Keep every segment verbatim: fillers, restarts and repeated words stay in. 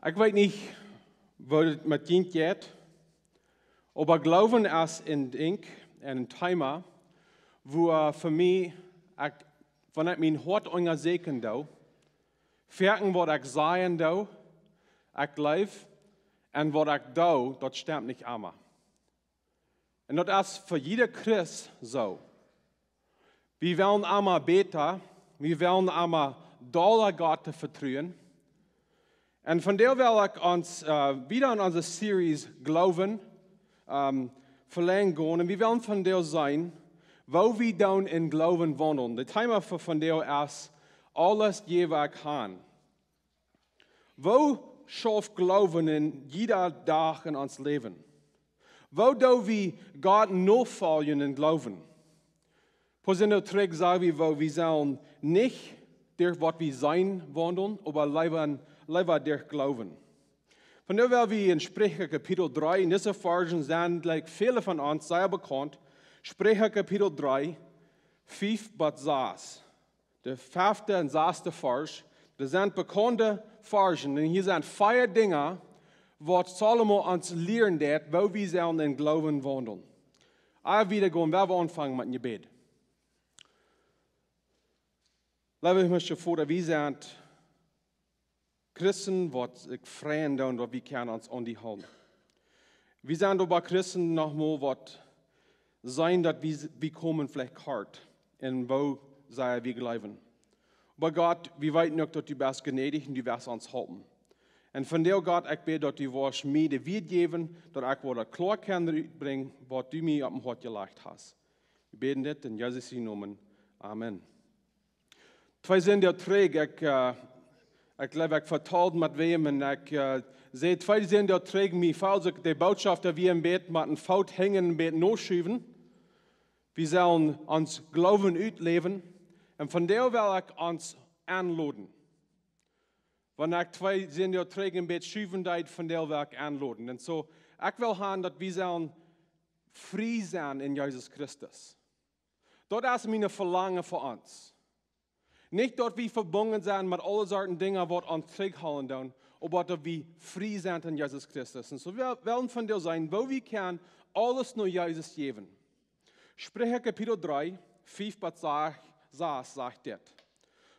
Ekj weet nich, woo daut met junt jeit, oba Gloowen es een Dinkj, een Thema, wua fa mie, ekj, wan ekj mien Hoat unjasieekjen doo, foaken waut ekj sajen doo, ekj jleew, un waut ekj doo, daut stemt nich emma. Un daut es fa jieda Christ soo. Wie wellen emma bäta, wie wellen emma dolla Gott to vetruen. Un vondoag well ekj ons, äh, wada en onse Series Gloowen, ähm, velenjen gonen. Un wie wellen vondoag seenen, woo wie dan en Gloowen waundlen. Daut Thema fa vondoag es: Aules jäw ekj han. Woo schauft Gloowen en jieda Dach en ons Läwen? Woo doo wie Gott nofoljen en Gloowen? Poa Sindach trigj säd wie, woo wie sellen nich derch waut wie seenen waundlen, oba leewa, leewa derch Gloowen. Vondoag well wie en Spricha Kapitel dree, en dise Varschen sent, like, väle von ons sea bekaunt. Spricha Kapitel dree, fief bat sas. De fefte un sasde Varsch, daut sent bekaunde Varschen. Un hia sent vea Dinja, waut Salomo ons lieren deed, woo wie sellen en Gloowen waundlen. Ea wie wieda gonen, well wie aunfangen met een Jebäd. Leewa himlischa Voda, wie sent Christen, waut sikj freien doonen, daut wie kjennen ons aun die hoolen. Wie sent oba Christen noch mau, waut seenen, daut wie, wie komen veleicht hart un woo sea wie jleewen. Oba Gott, wie weeten uk, daut du best jnädich un du woascht ons halpen. Un vondoag, Gott, ekj bäd, daut du woascht mie de Wieed jäwen, daut ekj woa daut kloa kjennen rutbrinjen, waut du mie opp daut Hoat jelajcht hast. Wie bäden dit en Jesus sienen Nomen. Amen. Twee Sindach trigj, ekj, äh, ekj jleew, ekj vetald met wäm un ekj, äh, säd twee Sindach trigj, mie foll sikj de Botschaft, daut wie een bät met een Foot hinjen, een bät noschuwen. Wie sellen ons Gloowen utläwen. Un vondoag well ekj ons enloden. Wan ekj twee Sindach trigj een bät schuwen deed, vondoag well ekj enloden. Un soo, ekj well han, daut wie sellen frie sennen en Jesus Christus. Daut es mien Velangen fa ons. Nich daut wie vebungen sent met aule Sorten Dinja, waut ons trigjhoolen doonen, oba daut wie frie sent en Jesus Christus. Un soo wie wellen vondoag seenen, woo wie kjennen aules no Jesus jäwen. Spricha Kapitel dree, fief bat sas, sas sajcht dit: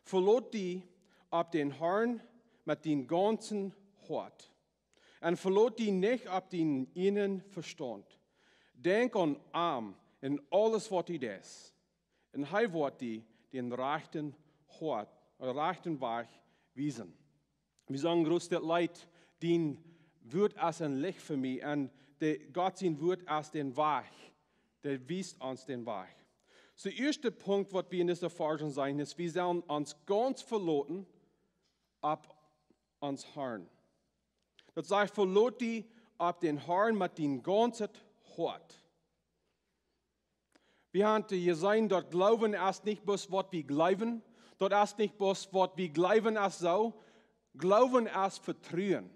Velot die opp dän Harn met dien gaunzet Hoat. Un velot die nich opp dienen ieejnen Vestaunt. Denkj aun am en aules, waut du deist. Un hee woat die dän rajchten Hoat, äh, rajchten Wajch wiesen. Wie sent jrod daut Leet, dien Wort es een Licht fa mie. Un de, Gott sien Wort es dän Wajch. Dee wiest ons dän Wajch. Soo, de ieeschte Punkt, waut wie en dise Varschen seenen, es, wie sellen ons gaunz veloten opp ons Harn. Daut sajcht, velot die opp dän Harn met dien gaunzet Hoat. Wie haben hia jeseenen, daut Gloowen es nich bloos, waut wie jleewen. Daut es nich bloos, waut wie jleewen es soo. Gloowen es Vetruen.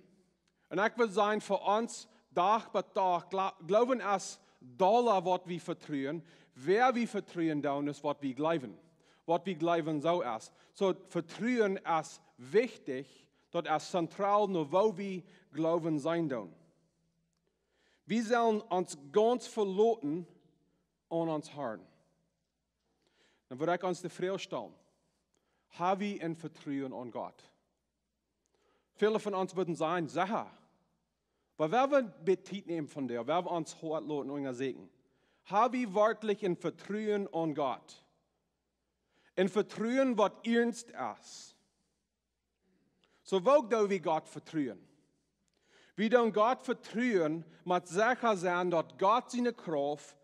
Un ekj well sajen, fa ons, Dach bie Dach, Gla-, Gloowen es dolla, waut wie vetruen. Wäa wie vetruen doonen, es waut wie jleewen. Waut wie jleewen soo es. Soo, Vetruen es wichtich, daut es zentral, no woo wie Gloowen seenen doonen. Wie sellen ons gaunz veloten aun ons Harn. Dan wudd ekj ons de Froag stalen: Ha wie een Vetruen aun Gott? Väle von ons wudden sajen, secha. Oba wie wellen een bät Tiet nämen vondoag, wie wellen ons Hoat loten unjasieekjen. Ha wie werkjlich een Vetruen aun Gott? Een Vetruen, waut iernst es. Soo, woo doo wie Gott vetruen? Wie doonen Gott vetruen met secha sennen, daut Gott siene Krauft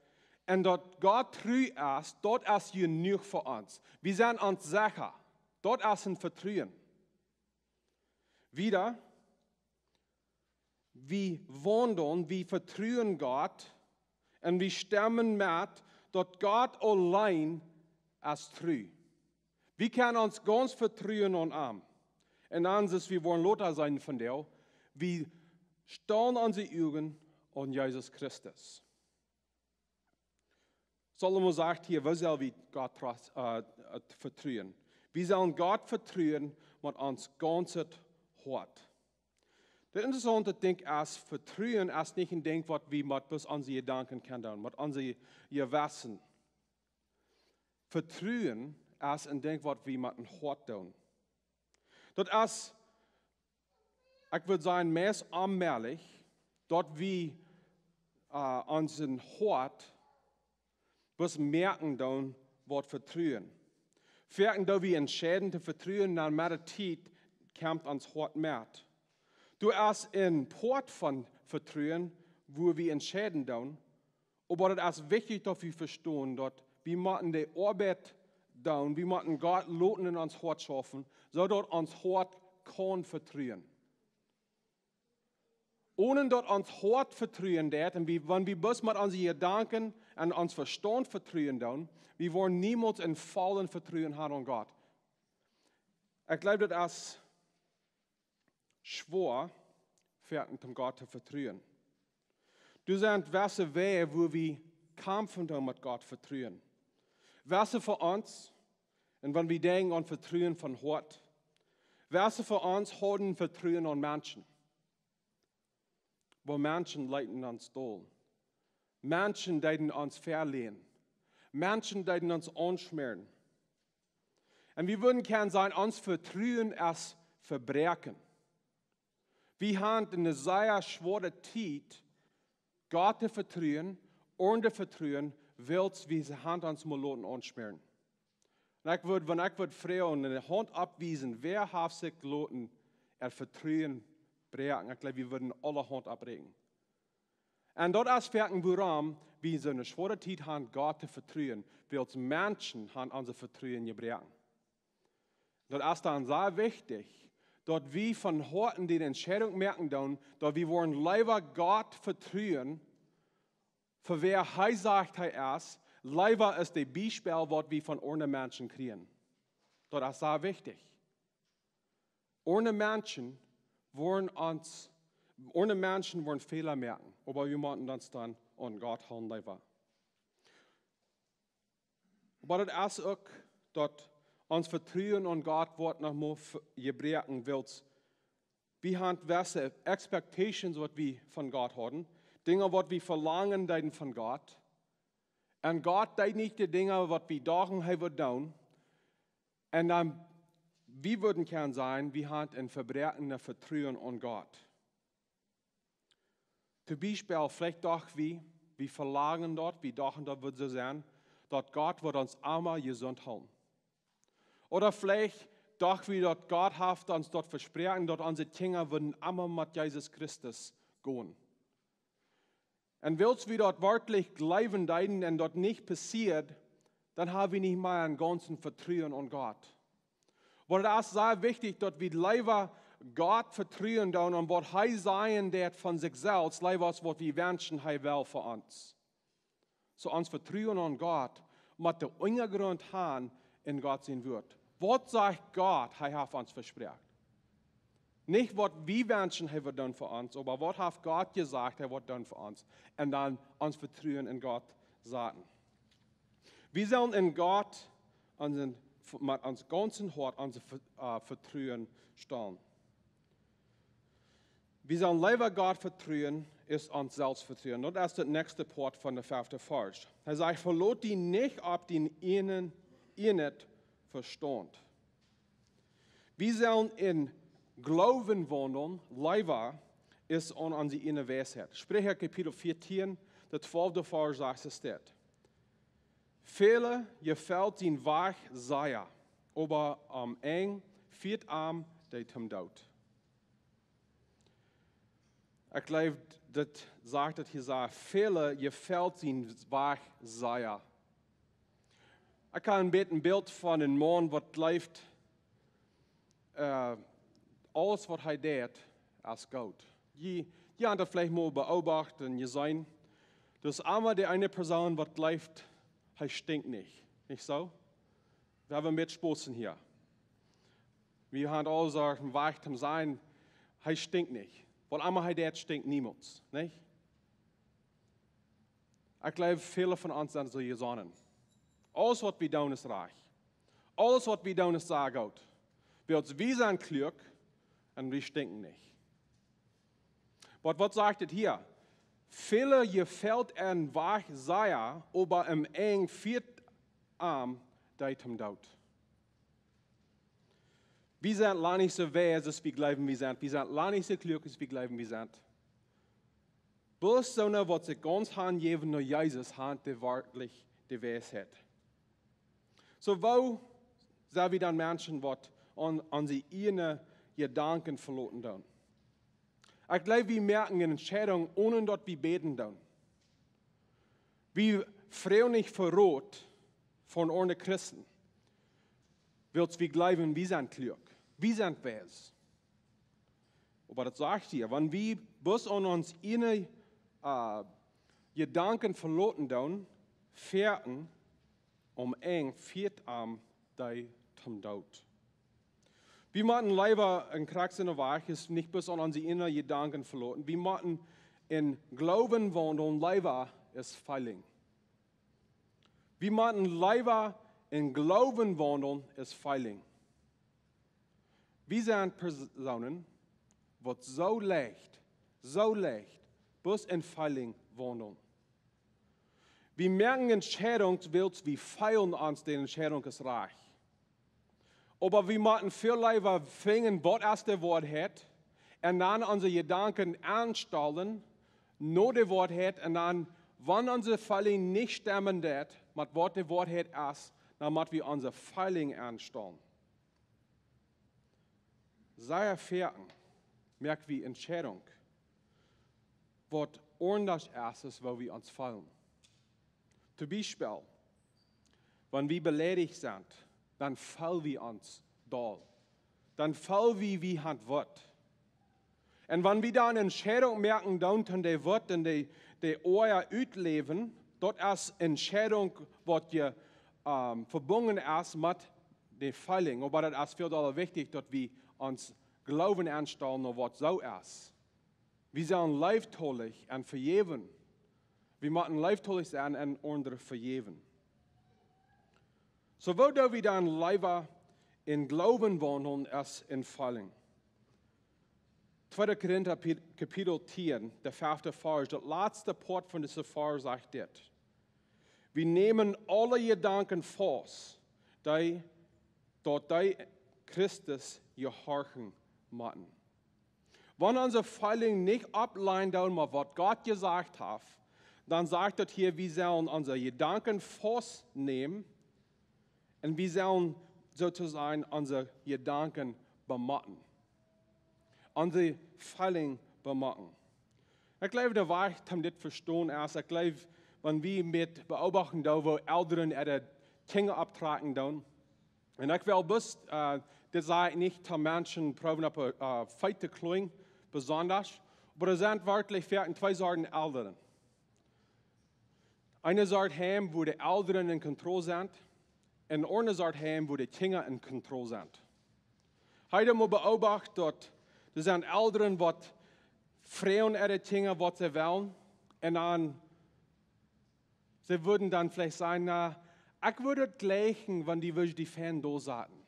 un daut Gott tru es, daut es jenuach fa ons. Wie sent ons secha. Daut es een Vetruen. Wada, wie waundlen, wie vetruen Gott un wie stemmen met, daut Gott auleen es tru. Wie kjennen ons gaunz vetruen aun am. Un dan, soo aus wie woaren lota seenen vondoag, wie stalen onse Uagen aun Jesus Christus. Salomo sajcht hia, woo sell wie Gott tros-, äh, äh, vetruen? Wie sellen Gott vetruen met ons gaunzet Hoat. De interessaunte Dinkj es, Vetruen es nich een Dinkj waut wie met bloos onse Jedanken kjennen doonen, met onse Jewessen. Vetruen es een Dinkj waut wie met een Hoat doonen. Daut es, ekj wudd sajen, meist onmäajlich, daut wie onsen Hoat bloos moakjen doonen waut vetruen. Foaken doo wie entscheiden to vetruen, dan met de Tiet kjemt ons Hoat met. Doa es een Poat von Vetruen, wua wie entscheiden doonen, oba daut es wichtich daut wie vestonen daut wie motten de Oabeit doonen, wie motten Gott loten en ons Hoat schaufen, soo daut ons Hoat kaun vetruen. Onen daut ons Hoat vetruen deit, un wie, wan wie bloos met onse Jedanken un ons Vestaunt vetruen doonen, wie woaren niemols een vollen Vetruen han aun Gott. Ekj jleew daut es schwoa, foaken toom Gott to vetruen. Doa sent wesse Wäaj wua wie kjamfen doonen met Gott vetruen. Wesse von ons, un wan wie denkjen aun Vetruen von Hoat, wesse von ons hauden Vetruen aun Menschen, oba Menschen leeten ons dol. Menschen deeden ons veläajnen. Menschen deeden ons aunschmäaren. Un wie wudden kjennen sajen, ons Vetruen es vebroaken. Wie han eene sea schwoare Tiet Gott to vetruen, onen to vetruen, wiels wie han ons mol loten aunschmäaren. Un ekj wudd, wan ekj wudd froagen, de Haunt oppwiesen, wäa haft sikj loten äa Vetruen broaken? Ekj jleew wie wudden aule Haunt oppräakjen. Un daut es foaken wuarom wie soone schwoare Tiet han Gott to vetruen, wiels Menschen han ons Vetruen jebroaken. Daut es dan sea wichtich daut wie von Hoaten de Entscheidunk moaken doonen daut wie woaren leewa Gott vetruen fa wäa hee sajcht hee es, leewa aus de Biespel waut wie von onen Menschen kjrieen. Daut es sea wichtich. One Menschen woaren ons, one Menschen woaren Fäla moaken, oba wie motten ons dan aun Gott hoolen leewa. Oba daut es uk daut ons Vetruen aun Gott woat noch mol jebroaken, wiels wie han wesse expectations waut wie von Gott hauden, Dinja waut wie velangen deeden von Gott, un Gott deed nich de Dinja waut wie dochten hee wudd doonen. Un dan, wie wudden kjennen sajen, wie han een vebroaknet Vetruen aun Gott. Toom Biespel, veleicht docht wie, wie velangen daut, wie dochten daut wudd soo sennen, daut Gott wudd ons emma jesunt hoolen. Oda veleicht docht wie daut Gott haft ons daut vesproaken daut onse Kjinja wudden emma met Jesus Christus gonen. Un wiels wie daut werkjlich jleewen deeden un daut nich passieed, dan ha wie nich mea een gaunzet Vetruen aun Gott. Oba daut es sea wichtich daut wie leewa Gott vetruen doonen aun waut hee sajen deit von sikj selfst, leewa aus waut wie wenschen hee well fa ons. Soo ons Vetruen aun Gott mott de Unjagrunt han en Gott sien Wuat. Waut sajcht Gott hee haft ons vesproaken? Nich waut wie wenschen hee wudd doonen fa ons, oba waut haft Gott jesajcht hee wudd doonen fa ons? Un dan ons Vetruen en Gott saten. Wie sellen en Gott met ons gaunzet Hoat ons Vetruen stalen. Wie sellen leewa Gott vetruen aus ons selfst vetruen. Daut es daut näakjste Poat von de fefte Varsch. Hee sajcht: Veloot die nich opp dien ieejnet Vestaunt. Wie sellen en Gloowen waundlen leewa aus aun onse ieejne Weisheit. Spricha Kapitel vieetieen, de twalfte Varsch sajcht et dit: Väle jefelt sien Wajch sea, oba aum Enj fieet am dee toom Doot. Ekj jleew daut sajcht daut hia sea, väle jefelt sien Wajch sea. Ekj kaun een bät een Bilt von een Maun waut jleeft, aules waut hee deit es goot. Jie han daut veleicht mol beoobacht un jeseenen, daut es emma de eene Persoon waut jleeft hee stinkjt nich, nich soo? Wie haben een bät Spos hia. Wie han aul soo een Wajch toom sajen, hee stinkjt nich. Waut emma hee deit, stinkjt niemols, nich? Ekj jleew väle von ons sent soo jesonnen. Aules waut wie doonen es rajcht. Aules waut wie doonen es sea goot. Wiels wie sent kluak un wie stinkjen nich. Waut, waut sajcht et hia? Väle jefelt en Wajch sea, oba em Enj fieet am dee toom Doot. Wie sent lang nich soo weis aus wie jleewen wie sent. Wie sent lang nich soo kluak aus wie jleewen wie sent. Bloos soone waut sikj gaunz hanjäwen no Jesus, han dee werkjlich de Weisheit. Soo, woo sent wie dan Menschen waut aun, aun onse ieejne Jedanken veloten doonen? Ekj jleew wie moaken eene Entscheidunk onen daut wie bäden doonen. Wie froagen nich fa Rot von aundre Christen, wiels wie jleewen wie sent kluak, wie sent weis. Oba daut sajcht hia, wan wie bloos aun onse ieejne, äh, Jedanken veloten doonen, fieet am, em Enj fieet am dee toom Doot. Wie motten leewa, en Krux en de Wajch es nich bloos aun onse ieejne Jedanken veloten. Wie motten em Gloowen waundlen, leewa aus feeling. Wie motten leewa em Gloowen waundlen aus feeling. Wie sent Persoonen waut soo leicht, soo leicht, bloos en feeling waundlen. Wie moaken Entscheidunk, wiels wie feelen ons, de Entscheidunk es rajcht. Oba wie motten väl leewa finjen, waut es de Woarheit, un dan onse Jedanken aunstalen no de Woarheit, un dan, wan onse feeling nich stemmen deit met waut de Woarheit es, dan mott wie onse feeling aunstalen. Sea foaken moak wie Entscheidunk, waut aundasch es aus woo wie ons feelen. Toom Biespel, wan wie beleidicht sent, dan feel wie ons doll. Dan feel wie, wie han Wut. Un wan wie dan Entscheidunk moaken doonen, dan de Wut un de, de Oaja utläwen, daut es Entscheidunk waut je, ähm, vebungen es met de feeling. Oba daut es väl dolla wichtich, daut wie ons Gloowen aunstalen no waut soo es. Wie sellen leeftolich un vejäwen. Wie motten leeftolich sennen un aundre vejäwen. Soo, woo doo wie dan leewa em Gloowen waundlen aus em feeling? Tweede Korinta Pi-, Kapitel tieen, de fefte Varsch, daut latste Poat von dise Varsch sajcht dit: Wie nämen aule Jedanken faust, dee, daut dee Christus jehorchen motten. Wan onse feeling nich oppleint met waut Gott jesajcht haft, dan sajcht daut hia, wie sellen onse Jedanken faust nämen un wie sellen, soo to sajen, onse Jedanken bemotten. Onse feeling bemotten. Ekj jleew, de Wajch toom dit vestonen es, ekj jleew, wan wie met beobachten doonen, woo Elren äare Kjinja opptrakjen doonen, un ekj well bloos, äh, dit saj ekj nich toom Menschen proowen opp, äh, Feet to kloajen, besondasch, oba doa sent werkjlich foaken twee Sorten Elren. Eene Sort Heim, wua de Elren en Kontroll sent, un eene aundre Sort Heim, wua de Kjinja en Kontroll sent. Hab mol beobacht, daut doa sent Elren waut froagen äare Kjinja waut see wellen, un dan see wudden dan veleicht sajen: Na, ekj wudd daut jlikjen, wan du wurscht die Fan doa saten.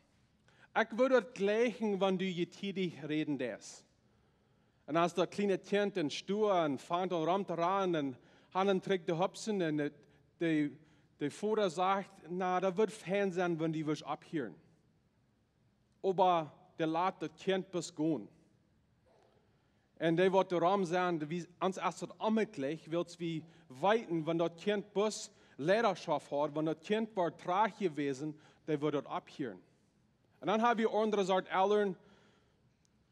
Ekj wudd daut jlikjen, wan du je tiedich räden deist. Un aus daut kjliene Kjint en Stua un fangt aun rom to rannen, un han un trigj to hopsen, un de, de, de Voda sajcht: Na, daut wudd fein sennen, wan du wurscht opphieren. Oba dee lat daut Kjint bloos gonen. Un dee waut doaromm sent, wie, ons es daut onmäajlich, wiels wie weeten, wan daut Kjint bloos Leidaschoft haud, wan daut Kjint wort trajcht jewast, dee wudd daut opphieren. Un dan hab wie aundre Sort Elren,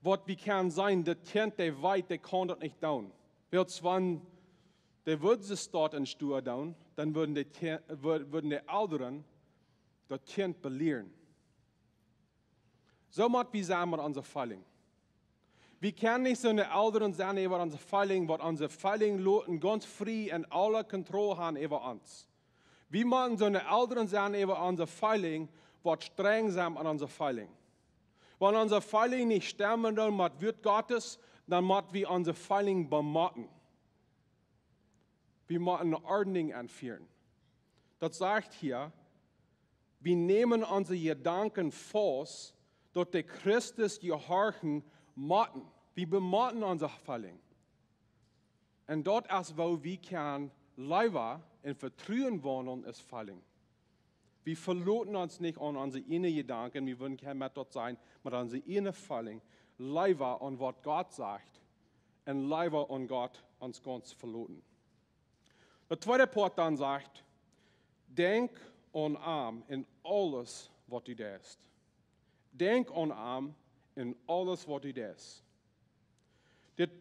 waut wie kjennen seenen, daut Kjint, dee weet, dee kaun daut nich doonen. Wiels wan dee wudden daut en Stua doonen, dan wudden de Kje-, wud-, wudden de Elren daut Kjint belieren. Soo mott wie sennen met onse feeling. Wie kjennen nich soone Elren sennen äwa onse feeling, waut onse feeling loten gaunz frie un aule Kontroll han äwa ons. Wie motten soone Elren sennen äwa onse feeling, waut strenj sent met onse feeling. Wan onse feeling nich stemmen doonen met Wuat Gottes, dan mott wie onse feeling bemotten. Wie motten eene Ordnunk aunfieren. Daut sajcht hia, wie nämen onse Jedanken faust, daut dee Christus jehorchen motten. Wie bemotten onse feeling. Un daut es woo wie kjennen leewa en Vetruen waundlen aus feeling. Wie veloten ons nich aun onse ieejne Jedanken, wie wudden kjennen met daut sennen, met onse ieejne feeling, leewa aun waut Gott sajcht un leewa aun Gott ons gaunz veloten. De tweede Poat dan sajcht: Denkj aun am en aules waut du deist. Denkj aun am en aules waut du deist. Dit,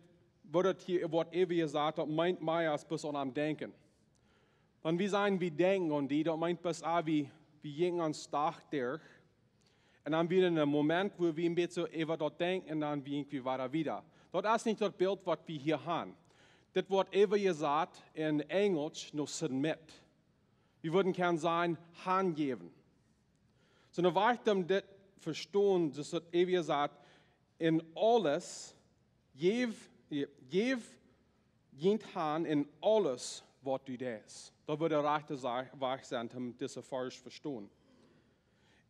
woo daut hia woat äwa jesajcht, daut meent mea aus bloos aun am denkjen. Wan wie sajen, wie denkjen aun die, daut meent bloos, ah, wie, wie jinkjen ons Dach derch. Un dan wia een Moment, wua wie een bät äwa daut denkjen un dan jinkj wie wada wieda. Daut es nich daut Bilt waut wie hia haben. Dit woat äwa jesajcht en Enjelsch no submit. Wie wudden kjennen sajen, hanjäwen. Soo, nu woa ekj dit vestonen, daut daut äwa jesajcht, en aules, jäw, jäw junt han en aules waut du deist. Daut wudd de rajchte Sa-, Wajch sennen, om dise Varsch vestonen.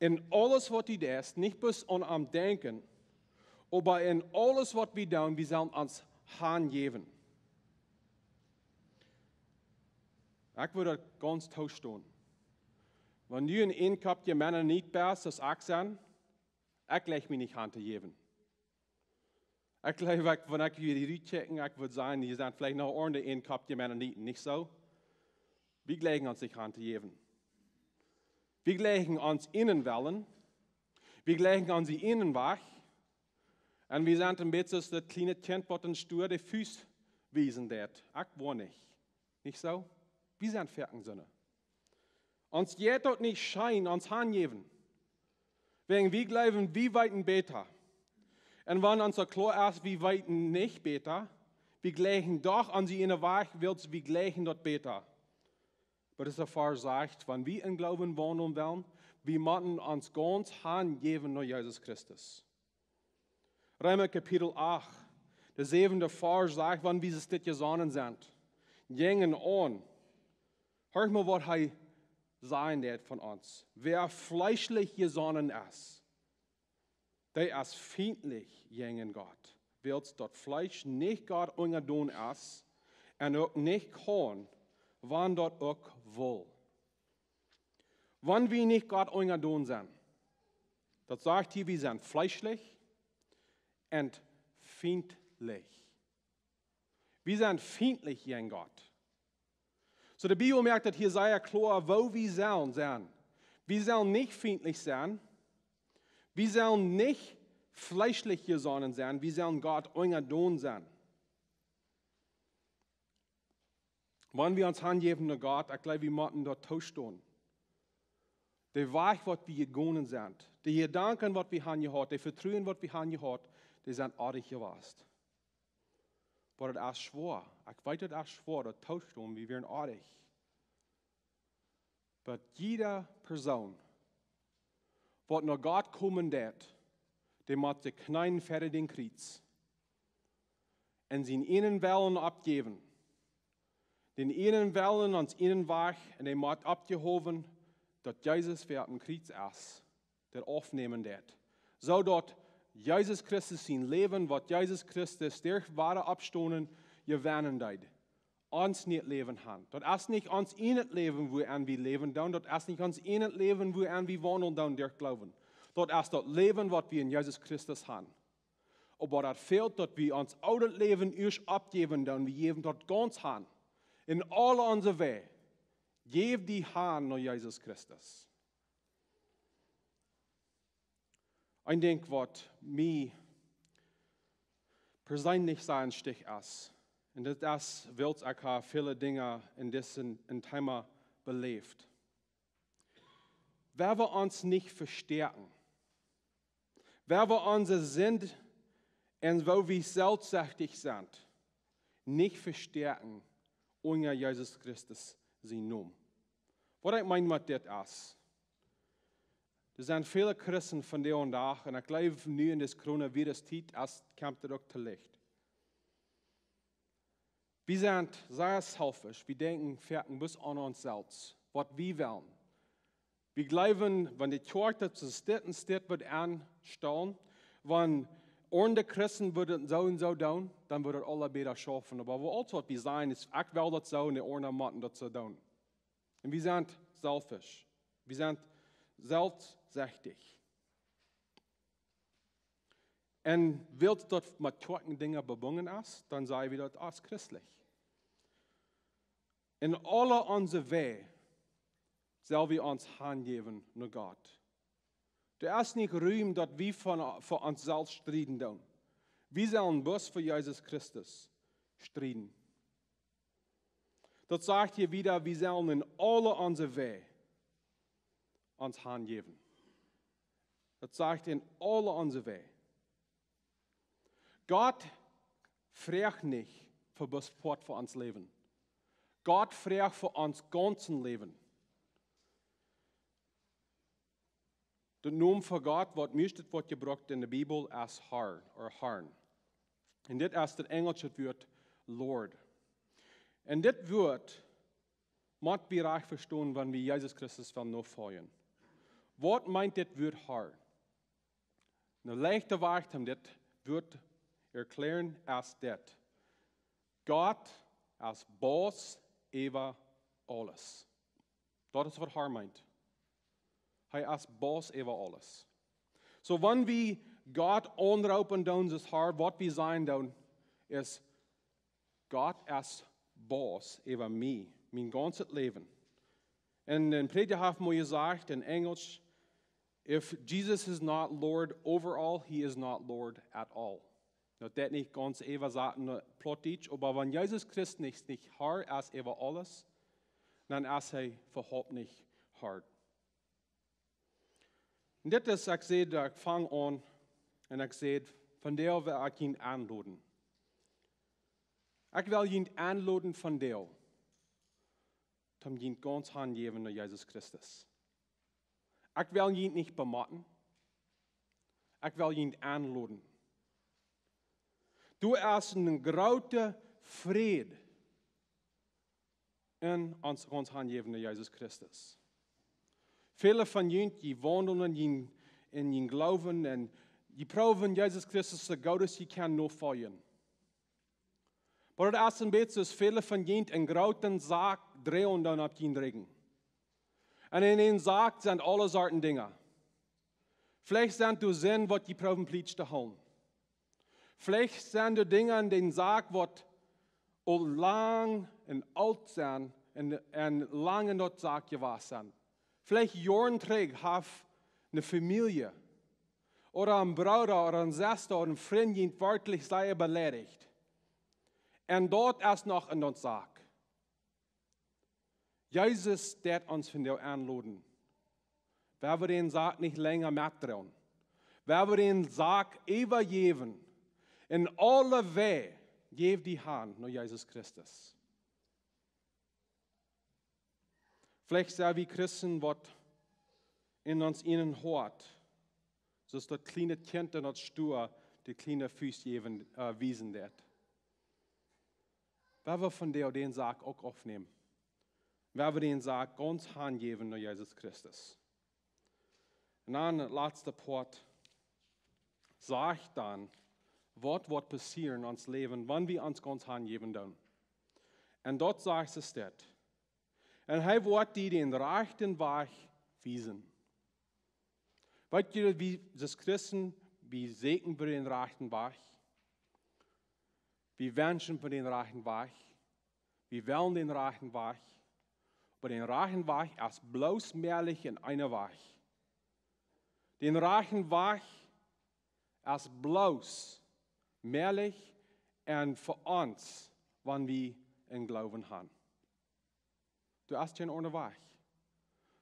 En aules waut du deist, nich bloos aun am denkjen, oba en aules waut wie doonen, wie sellen ons hanjäwen. Ekj wudd daut gaunz toostonen. Wan du een eenkoppja Mennonit best, aus ekj sie, ekj jleich mie nich han to jäwen. Ekj jleich, ekj, wan ekj hia rut kjikj, ekj wudd sajen, hia sent veleicht noch aundre eenkoppje Mennoniten, nich soo? Wie jleichen ons nich han to jäwen. Wie jleichen ons ieejnen Wellen. Wie jleichen ons ieejnen Wajch. Un wie sent een bät soo aus daut kjliene Kjint waut em Stua de Fust wiesen deit. Ekj woa nich. Nich soo? Wie sent foaken soone. Ons jeit daut nich scheen, ons hanjäwen. Wäajen wie jleewen, wie weeten bäta. Un wan ons soo kloa es, wie weeten nich bäta, wie jleichen doch aun dän eenen Wajch, wiels wie jleichen daut bäta. Oba daut es de Varsch sajcht, wan wie em Gloowen waundlen wellen, wie motten ons gaunz hanjäwen no Jesus Christus. Reema Kapitel acht, de säwende Varsch sajcht, wan wie dit jesonnen sent. Jinjen aun. Horch mol waut hee sajen deit von ons. Wäa fleeschlich jesonnen es, dee es fientlich jäajen Gott, wiels daut Fleesch nich Gott unjadon es un uk nich kaun, wan daut uk wull. Wan wie nich Gott unjadon sent, daut sajcht hia, wie sent fleeschlich un fientlich. Wie sent fientlich jäajen Gott. Soo, de Bibel moakt daut hia sea kloa, woo wie sellen sennen. Wie sellen nich fientlich sennen. Wie sellen nich fleeschlich jesonnen sennen. Wie sellen Gott unjadon sennen. Wan wie ons hanjäwen no Gott, ekj jleew, wie motten daut toostonen. De Wajch waut wie jegonen sent, de Jedanken waut wie han jehaut, de Vetruen waut wie han jehaut, dee sent oajch jewast. Oba daut es schwoa. Ekj weet, daut es schwoa, daut toostonen, wie wieren oajch. Oba jieda Persoon, waut no Gott komen deit, dee mott sikj kjneeen ver dän Kjriez un sienen eenen Wellen oppjäwen. Dän eenen Wellen, ons eenen Wajch, un dee mott oppjehowen, daut Jesus, wäa oppem Kjriez es, daut aufnämen deit. Soo daut Jesus Christus sien Läwen, waut Jesus Christus derch wada oppstonen, jewennen deed. Ons nieet Läwen han. Daut es nich ons ieejnet Läwen, wuaenn wie läwen doonen. Daut es nich ons ieejnet Läwen, wuaenn wie waundlen doonen derch Gloowen. Daut es daut Läwen, waut wie en Jesus Christus han. Oba daut fält, daut wie ons oolet Läwen ieescht oppjäwen doonen, wie jäwen daut gaunz han. En aul onse Wäaj. Jäw die han no Jesus Christus. Een Dinkj waut mie perseenlich sea em Stich es, un daut es, wiels ekj ha väle Dinja en disen, en Thema beläft. Wan wie ons nich vestäakjen, wan wie onse Sind un woo wie selfstsichtich sent, nich vestäakjen unja Jesus Christus sienen Nomen. Waut ekj meen met dit es, doa sent väle Christen vondoag dän Dach, un ekj jleew nu en dise Coronavirus-Tiet es, kjemt daut uk to Licht. Wie sent sea selfish, wie denkjen foaken bloos aun ons selfst, waut wie wellen. Wie jleewen, wan de Kjoakj daut soo steit un steit woat aunstalen, wan Oarme Christen wudden soo un soo doonen, dan wudd daut aula bäta schaufen. Oba wie aules, waut wie sajen, es: "Ekj well daut soo un de aundre motten daut soo doonen." Un wie sent selfish. Wie sent selfstsechtich. Un wiels daut met Kjoakjendinja vebungen es, dan saj wie daut es christlich. En aule onse Wäaj sell wie ons hanjäwen no Gott. Doa es nich Rum, daut wie von, fa ons selfst strieden doonen. Wie sellen bloos fa Jesus Christus strieden. Daut sajcht hia wieda, wie sellen en aule onse Wäaj ons hanjäwen. Daut sajcht: en aule onse Wäaj. Gott froagt nich fa bloos Poat von ons Läwen. Gott froagt fa ons gaunzet Läwen. De Nomen fa Gott, waut mieeschtens woat jebrukt en de Bibel, es Har, ooda Harn. Un dit es daut enjelsche Wuat Lord. Un dit Wuat mott wie rajcht vestonen, wan wie Jesus Christus wellen nofoljen. Waut meent dit Wuat Har? Een leichta Wajch om dit Wuat to erkjlären es dit: Gott es Boss äwa aules. Daut es, waut Har meent. Hee es Boss äwa aules. Soo, wan wie Gott aunroopen doonen aus Har, waut wie sajen doonen, es: "Gott es Boss äwa mie, mien gaunzet Läwen." Un een Prädja haft mol jesajcht en Enjelsch: "If Jesus is not Lord over all, he is not Lord at all." Daut deit nich gaunz äwasaten no Plautdietsch, oba wan Jesus Christus nich, nich Har es äwa aules, dan es hee äwahaupt nich Har. Un dit es, ekj säd, ekj fang aun un ekj säd: "Vondoag well ekj junt enloden." Ekj well junt enloden vondoag, om junt gaunz hanjäwen no Jesus Christus. Ekj well junt nich bemotten. Ekj well junt enloden. Doa es een groote Fräd en ons, ons hanjäwen no Jesus Christus. Väle von junt, jie waundeln en jun, en jun Gloowen un jie proowen Jesus Christus soo goot aus jie kjennen nofoljen. Oba daut es een bät soo aus väle von junt een grooten Sak droagen dan opp jun Rigjen. Un en dän Sak sent aule Sorten Dinja. Veleicht sent doa Sind, waut jie proowen plietsch to hoolen. Veleicht sent doa Dinja en dän Sak, waut aul lang un oolt sent un, un lang en daut Sak jewast sent. Veleicht Joaren trigj haft eene Famielje ooda een Brooda ooda eene Sesta ooda een Frint junt werkjlich sea beleidicht. Un daut es noch en daut Sak. Jesus deit ons vondoag enloden. Wie wellen dän Sak nich lenja metdroagen. Wie wellen dän Sak äwajäwen. En aule Wäaj jäw die han no Jesus Christus. Veleicht sent wie Christen, waut en ons eenen Hoat, soo aus daut kjliene Kjint en daut Stua de kjliene Fust jäwen, äh, wiesen deit. Wie wellen vondoag dän Sak uk aufnämen. Wie wellen dän Sak gaunz hanjäwen no Jesus Christus. Un dan daut latste Poat sajcht dan, waut woat passieren en ons Läwen, wan wie ons gaunz hanjäwen doonen. Un daut sajcht et dit: "Un hee woat die dän rajchten Wajch wiesen." Weet jie, wie aus Christen, wie sieekjen fa dän rajchten Wajch. Wie wenschen fa dän rajchten Wajch. Wie wellen dän rajchten Wajch. Oba dän rajchten Wajch es bloos mäajlich en eenen Wajch. Dän rajchten Wajch es bloos mäajlich en fa ons, wan wie en Gloowen han. Doa es kjeen aundra Wajch.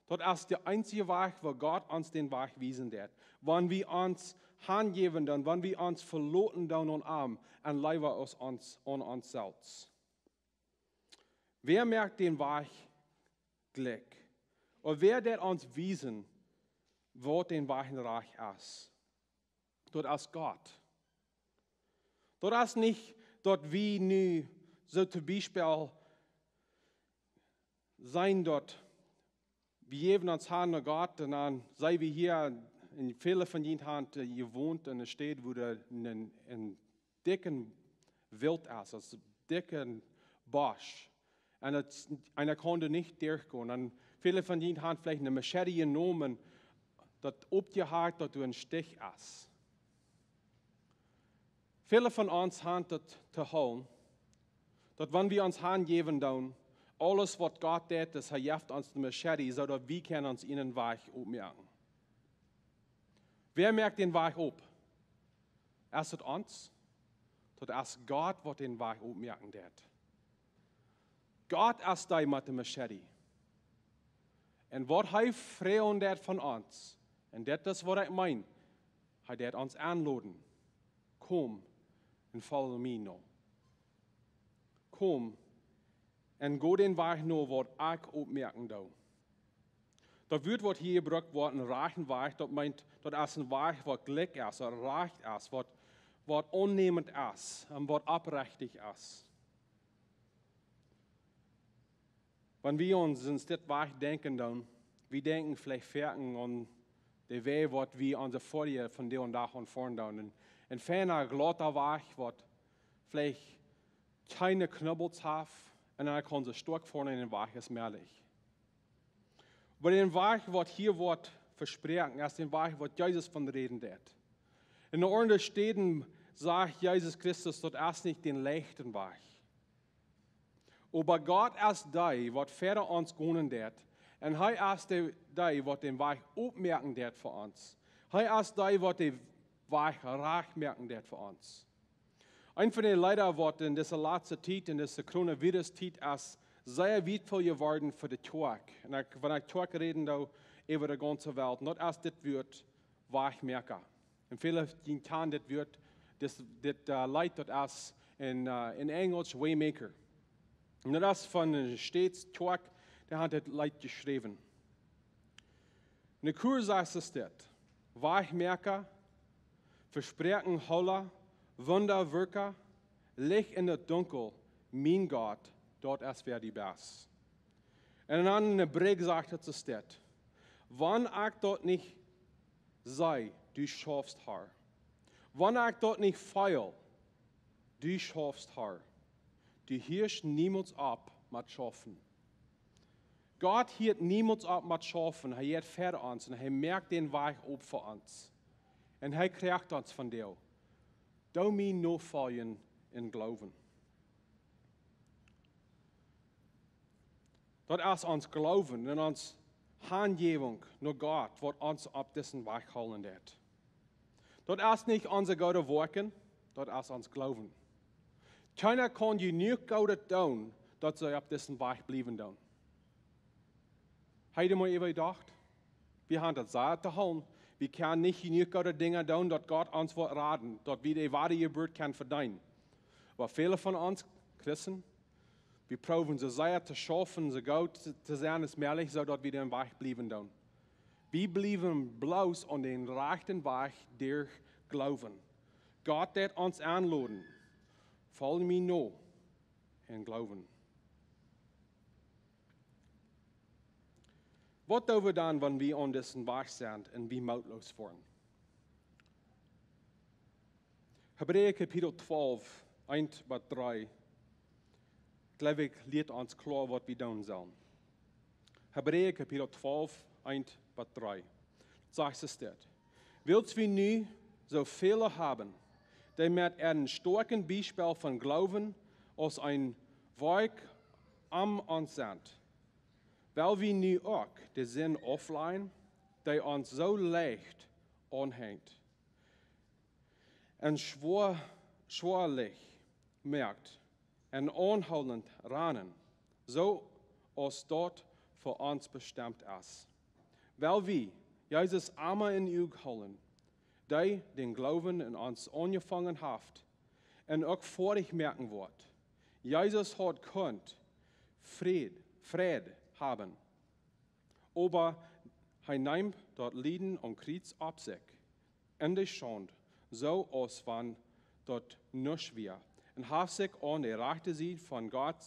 Daut es de eensje Wajch, wua Gott ons dän Wajch wiesen deit. Wan wie ons hanjäwen doonen, wan wie ons veloten doonen aun am un leewa aus ons, aun ons selfst. Wäa moakt dän Wajch jlikj? Ooda wäa deit ons wiesen, waut dän Wajch rajcht es? Daut es Gott. Daut es nich, daut wie nu soo toom Biespel sennen, daut wie jäwen ons han no Gott un dan sent wie hia Un väle von junt haben, äh, jewont en eene Staut, wua doa een, een dikjen Woolt es, aus dikjen Bosch. Un daut, eena kaun doa nich derchgonen. Un väle von junt haben veleicht eene Machete jenomen, daut oppjehakt, daut doa een Stich es. Väle von ons haben daut to hoolen, daut wan wie ons hanjäwen doonen, aules waut Gott deit, es, hee jeft ons de Machete, soo daut wie kjennen ons eenen Wajch oppmoaken. Wäa moakt dän Wajch opp? Es daut ons? Daut es Gott, waut dän Wajch oppmoaken deit. Gott es dee met de Machete. Un waut hee froagen deit von ons, un dit es waut ekj meen, hee deit ons enloden: Komm un follow me now. Komm un go dän Wajch no, waut ekj oppmoaken doo. Daut Wuat, waut hia jebrukt woat, een rajchten Wajch, daut meent, daut es een Wajch, waut jlikj es, waut rajcht es, waut, waut aunnäment es un waut oprechtich es. Wan wie ons en dit Wajch denkjen doonen, wie denkjen veleicht foaken aun de Wäaj, waut wie onse Foarjoaren von dän Dach aun foaren doonen. Een, een feina, glada Wajch, waut veleicht kjeene Knubbels haft, un dan kaun see stoakj foaren un de Wajch es melich. Oba dän Wajch, waut hia woat vesproaken, es dän Wajch, waut Jesus von räden deit. En aundre Städen sajcht Jesus Christus, daut es nich dän leichten Wajch. Oba Gott es dee, waut ver ons gonen deit. Un hee es dee, dee, waut dän Wajch oppmoaken deit fa ons. Hee es dee, waut dän Wajch rajcht moaken deit fa ons. Eent von de Leeda, waut en dise latste Tiet, en dise Coronavirus-Tiet, es sea wietvoll jeworden fa de Kjoakj. Un ekj, wan ekj Kjoakj räden doo, äwa de gaunze Welt. Un daut es dit Wuat Wajchmoaka. Un väle von junt kjanen dit Wuat, dit, dit, äh, Leet, daut es en, äh, en Enjelsch Waymaker. Un daut es von de States Kjoakj, dee haft dit Leet jeschräwen. En de Chorus es dit: Wajchmoaka, Vespräakjenhoola, Wundawirkja, Licht en daut Dunkel, mien Gott, daut es wäa du best. Un dan en de Brigg sajcht et soo dit: Wan ekj daut nich see, du schaufst, Herr. Wan ekj daut nich feel, du schaufst, Herr. Du hieescht niemols opp met schaufen. Gott hieet niemols opp met schaufen. Hee jeit ver ons un hee moakt dän Wajch op fa ons. Un hee kjricht ons von doa. Doo mie nofoljen en Gloowen. Daut es ons Gloowen un ons Hanjäwunk no Gott, waut ons opp disen Wajch hoolen deit. Daut es nich onse goode Woakjen, daut es ons Gloowen. Kjeena kaun jenuach Goodet doonen, daut see opp disen Wajch bliewen doonen. Hab jie mol äwa jedocht? Wie haben daut sea to hoolen. Wie kjennen nich jenuach goode Dinja doonen, daut Gott ons woat raden, daut wie de woare Jeburt kjennen vedeenen. Oba väle von ons Christen, wie proowen soo sea to schaufen, soo goot to, to sennen aus mäajlich, soo daut wie dän Wajch bliewen doonen. Wie bliewen bloos aun dän rajchten Wajch derch Gloowen. Gott deit ons enloden: Folj mie no en Gloowen. Waut doo wie dan, wan wie aun disen Wajch sent un wie mootloos woaren? Hebräa Kapitel twalf, eent bat dree, jleew ekj, lieet ons kloa, waut wie doonen sellen. Hebräa Kapitel twalf, eent bat dree. Sajcht et dit: Wiels wie nu soo väle haben, dee met een stoakjet Biespel von Gloowen aus een Wolkj om ons sent, well wie nu uk de Sind aufläajen, dee ons soo leicht aunhenjt un schwoa, schwoalich moakt, un aunhoolent ranen, soo aus daut fa ons bestemt es. Well wie Jesus emma em Uag hoolen, dee dän Gloowen en ons aunjefongen haft un uk foadich moaken woat. Jesus haud kunt Fräd, Fräd haben. Oba hee neem daut Lieden aum Kjriez opp sikj, un de Schaund, soo aus wan daut nuscht wia, un haft sikj aun de rajchte Sied von Gott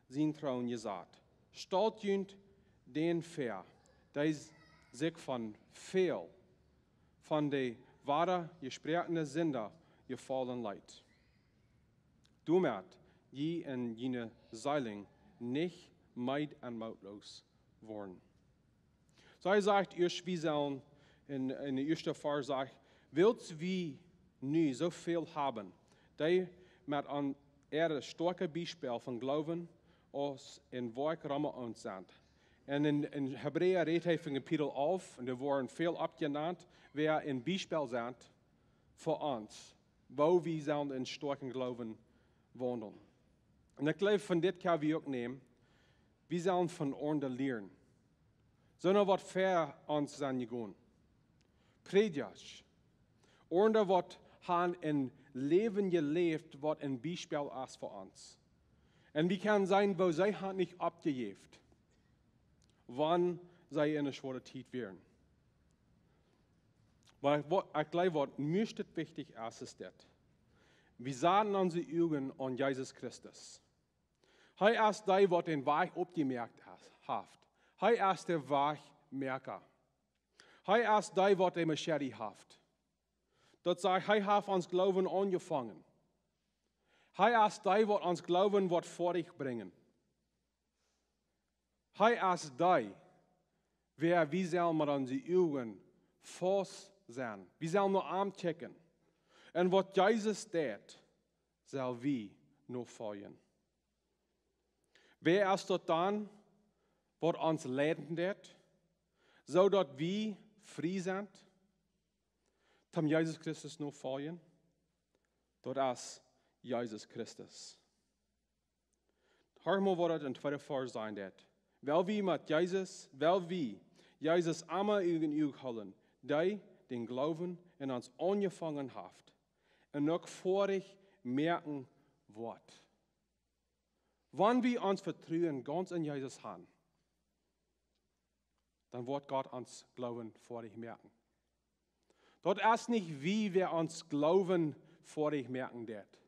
sien Troon jesat. Stalt junt dän väa, dee sikj von väl von de wada jesproakne Sinda jefaulen leet, doamet jie en june Seelen nich meed un mootloos woaren. Soo, hee sajcht ieescht, wie sellen, en, en de ieeschte Varsch sajcht: Wiels wie nu soo väl haben, dee met een äare stoakje Biespel von Gloowen aus een Woakj rom ons sent. Un en, en Hebräa rät hee von Kapitel alf, un doa woaren väl oppjenant, wäa een Biespel sent fa ons, woo wie sellen en stoakjen Gloowen waundlen. Un ekj jleew, von dit kjenn wie uk nämen, wie sellen von aundre lieren, soone waut ver ons sent jegonen. Prädjasch, aundre waut han een Läwen jeläft, waut een Biespel es fa ons. Un wie kjennen seenen, woo see han nich oppjejäft, wan see en eene schwoare Tiet wieren. Oba waut, ekj jleew, waut mie wichtich es, es dit: Wie saten onse Uagen aun Jesus Christus. Hee es dee, waut dän Wajch oppjemoakt es, haft. Hee es de Wajchmoaka. Hee es dee, waut de Machete haft. Daut sajcht, hee haft ons Gloowen aunjefongen. Hee es dee, waut ons Gloowen woat foadich brinjen. Hee es dee, wäa wie sellen met onse Uagen faust sennen. Wie sellen no am kjikjen. Un waut Jesus deed, sell wie nofoljen. Wäa es daut dan, waut ons leiden deed, soo daut wie frie sent, toom Jesus Christus nofoljen? Daut es Jesus Christus. Horch mol, waut daut en tweede Varsch sajen deed: Wiels wie met Jesus, wiels wie Jesus emma en Uag hoolen, dee dän Gloowen en ons aunjefongen haft un uk foadich moaken woat. Wan wie ons Vetruen gaunz en Jesus han, dan woat Gott ons Gloowen foadich moaken. Daut es nich wie, wäa ons Gloowen foadich moaken deed.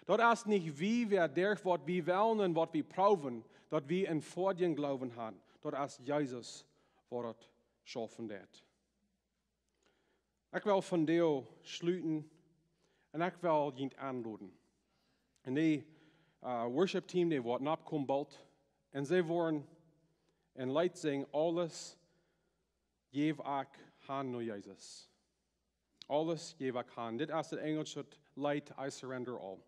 Daut es nich wie, wäa derch waut wie wellen un waut wie proowen, daut wie een foadjen Gloowen han. Daut es Jesus, waut daut schaufen deed. Ekj well vondoag schluten un ekj well junt enloden. Un de, äh, worship team, dee woat nopp komen boolt. Un see woaren een Leet sinjen: Aules jeef ekj han no Jesus. Aules jeef ekj han. Dit es daut enjelsche Leet: I Surrender All.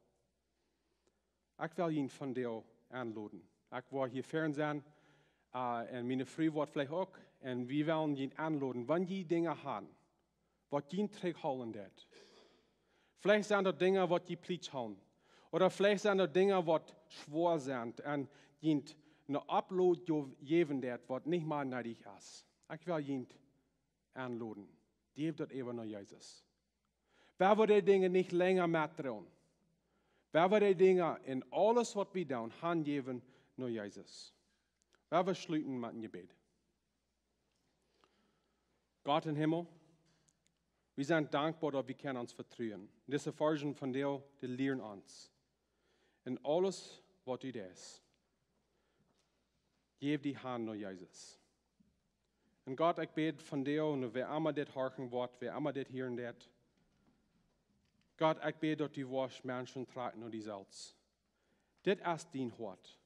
Ekj well junt vondoag enloden. Ekj woa hia väaren sennen, äh, un miene Fru woat veleicht uk. Un wie wellen junt enloden, wan jie Dinja han, waut junt trigjhoolen deed. Veleicht sent daut Dinja, waut jie plietsch han. Ooda veleicht sent daut Dinja, waut schwoa sent un junt een Oplod jo-, jäwen deed, waut nich mea needich es. Ekj well junt enloden. Jäft daut äwa no Jesus. Wie woaren dee Dinja nich lenja metdroagen. Wie woaren dee Dinja en aules, waut wie doonen, hanjäwen no Jesus. Wie woaren schluten met een Jebäd. Gott em Himmel, wie sent dankboa, daut wie kjennen ons vetruen. Dise Varschen vondoag, dee lieren ons: En aules, waut du deist, jeff die han no Jesus. Un Gott, ekj bäd vondoag, nu wäa emma dit horchen woat, wäa emma dit hieren deed, Gott, ekj bäd, daut du woascht Menschen trakjen no die selfst. Dit es dien Hoat.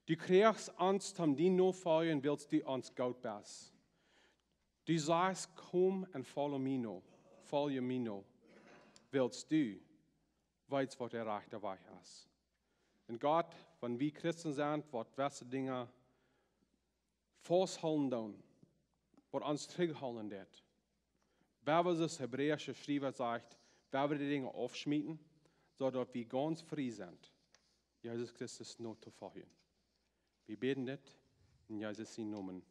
Du kjrichst ons toom die nofoljen, wiels du ons goot best. Du sajchst: Komm un follow mie no, follow mie no, wiels du weetst, waut de rajchte Wajch es. Un Gott, wan wie Christen sent, waut jewesse Dinja fausthoolen doonen, waut ons trigjhoolen deed, wie woaren, soo aus de Hebräische Schriewa sajcht, wie woaren dee Dinja aufschmieten, soo daut wie gaunz frie sent, Jesus Christus notofoljen. Wie bäden dit en Jesus sienen Nomen.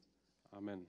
Amen.